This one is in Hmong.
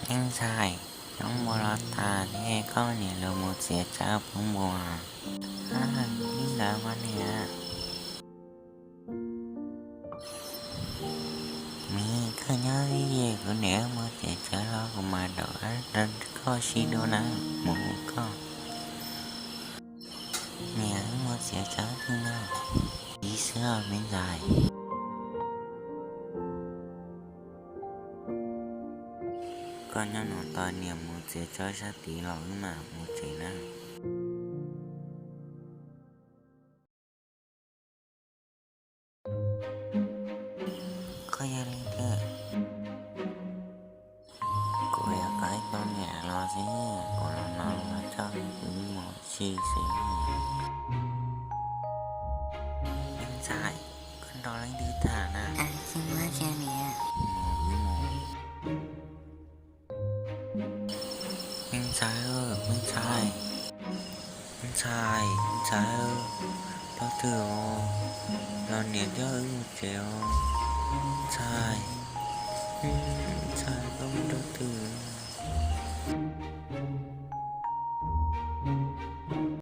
Ntxhais, cov npua los tas thiab, koj niam lawv mus txiav tsawb pub npua. Li ntawd mas niam. Miv, koj nyob ib yam, kuv niam mus txiav tsawb los kuv mam dam koj sib dua na, mus koj. Niam, wb mus txiav tsawb twg no? Ib xwb os me ntxhais. Koj nyob no tos niam mus txiav tsawb sab tid los wb mam mus tsev na. Koj yog leej twg? Kuv yog koj ib tug niam los xwb, kuv los no los coj kuv mus si xwb. Me ntxhais, koj nrog leej twg tham na? Tsis muaj dab tsi niam. Me ntxhais, me ntxhais, me ntxhais, ntxhais, tos twg os, los niam coj wb mus tsev os, ntxhais, ntxhais.